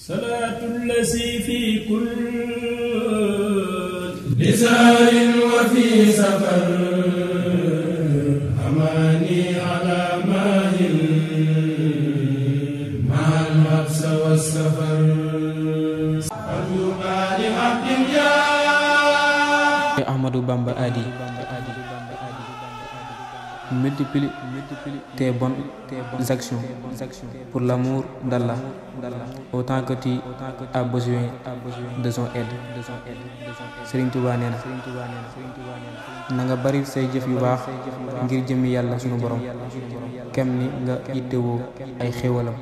صلاة الذي في كل بسار وفي سفر أماني على ماهل مع الحبس والسفر أرجو لعبد يا Ahmadou Bamba a dit multiplie tes bonnes actions pour l'amour d'Allah autant que tu as besoin de son aide. Serigne Touba nee na nga bari say jëf yu baax ngir jëmmi yàlla sunu borom kem ni nga yittewoo ay xéwalam.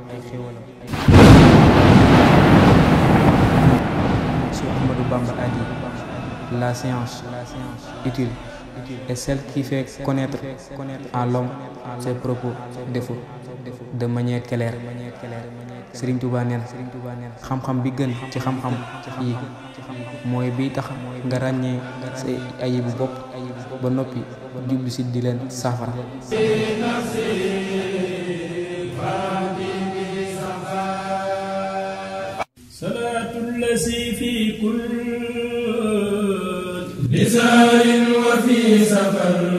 Cheikh Ahmadou Bamba a dit la science utile est celle qui fait connaître à l'homme ses propres défauts de manière claire. Serigne Touba nee na xam-xam bi gën ci xam-xam yi mooy bi tax nga ràññee say ayibu bopp ba noppi jublu si di leen saafara. صلاة الذي في كل بسار وفي سفر